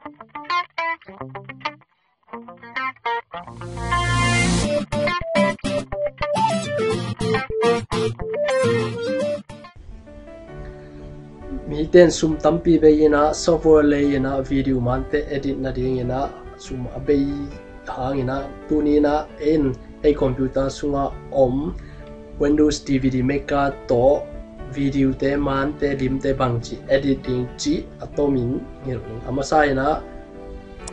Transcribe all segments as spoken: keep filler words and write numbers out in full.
Miten sum tampi bei inah software lei inah video mante edit nading inah sum a bei hang inah tuni inah ei computer sungah om Windows D V D Maker tawh video te mante limte bangci edit ding ci a tomin ngilh ding. A masa inah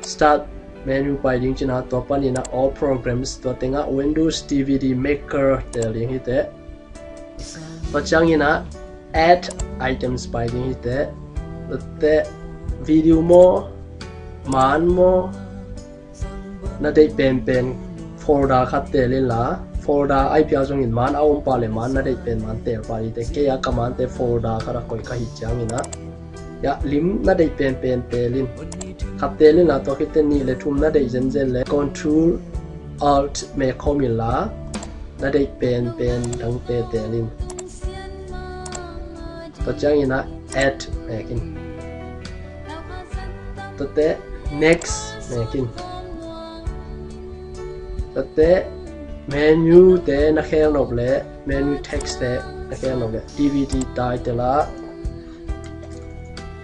Start menu pai ding cina tua pan inah All Programs tua tengah Windows D V D Maker tel ding hi teh. Tua ciang inah Add Items pai ding hi teh. Tua teh video maw, man maw, na deih penpen folder khat tel inla, folder ai pia zongin man a om pah le man na deih pen man tel pah hi teh. Kei a ka mante folder khat a koih ka hi ciang inah ya lim na deih penpen tel in. Khat tel inla tua khit teh nih le thum na deih zenzen le Control Alt mek khawm inla na deih penpen dangte tel in. Tua ciang inah Add mek in. Tua teh Next mek in. Tua teh menu te na khel nop le menu text te na khel nop le D V D title ah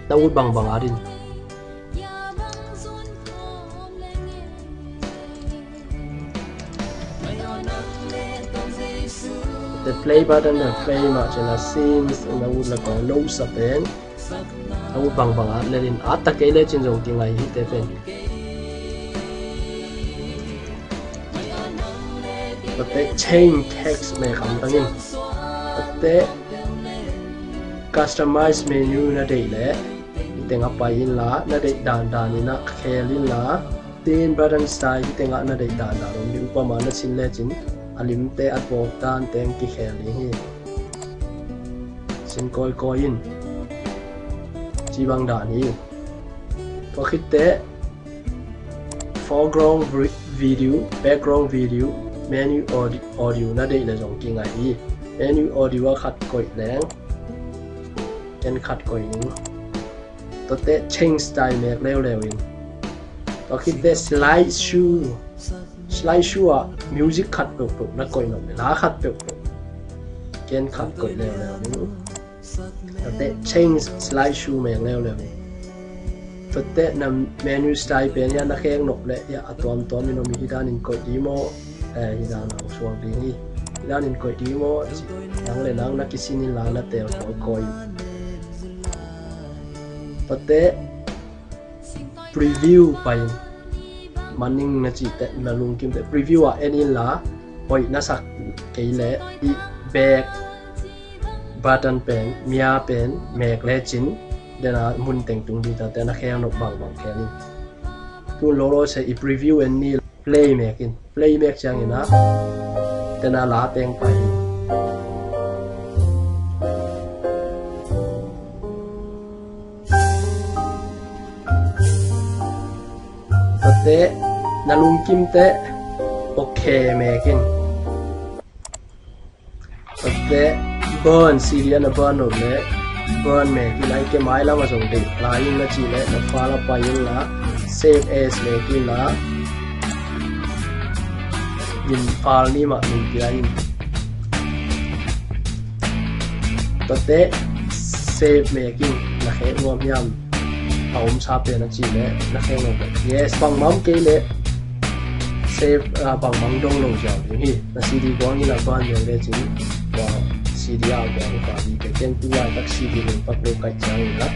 na ut bangbang at in. The play button na play mah cina scenes na ut le kong lo sa pen na ut bangbang at le in at ta kei le cin zong kingai hi te pen. Tua teh change text mek am tangin. Tua teh customize menu na deih le i teng a pai inla na deih dandan inah khel inla. Tin button style i tengah na deih dandan om hi. Upama na sin lecin a limte a bawk dan teng kikhel ding hi. Sin kawikawi in ci bang dan hi. Tua khit teh foreground vi-, video, background video, menu audi-, audio na deih le zong kingai hi. Menu audio a khat koih leng ken khat koih ning. Tua teh change style mek leuleu in. Tua khit teh slide show, slide show ah music khat peuhpeuh na koih nop le la khat peuhpeuh ken khat koih leuleu ning. Tua teh change slide show mek leuleu in. Tua teh na menu style pen ya na khek nop le ya a tuamtuam in om hi danin koih di maw, eh, hi dan hong suak ding hi. Hi danin koih di maw, nang le nang na kisin inla na tel kawikawi. Tua teh preview pai in. Maning na cih teh na lungkim teh preview ah en inla hoih na sak kei le i back button pen, mia pen mek lecin dena mun teng tung ding ta teh na khel nop bangbang khel in. Tun lolo se i preview en ni play mek in. Play mek ciang inah dena la teng pai in. Tua teh na lungkim teh okay mek in. Tua teh burn, C D a na burn nop le burn mek in. Ai ke mailam a zong deih lai in na cih le na file a pai inla save as mek inla min file ni mah min pia in. Tua teh save mek in. Na khek nuam hiam a omsa pen a cih le na khek nuam le yes, bangmah om kei le save, ah, bangmah dong lo ziau ding hi. Na C D guang in a ban ziau lecin tua C D a guang ka ding kei ken tu laitak C D lungtak lo kaih ciang in a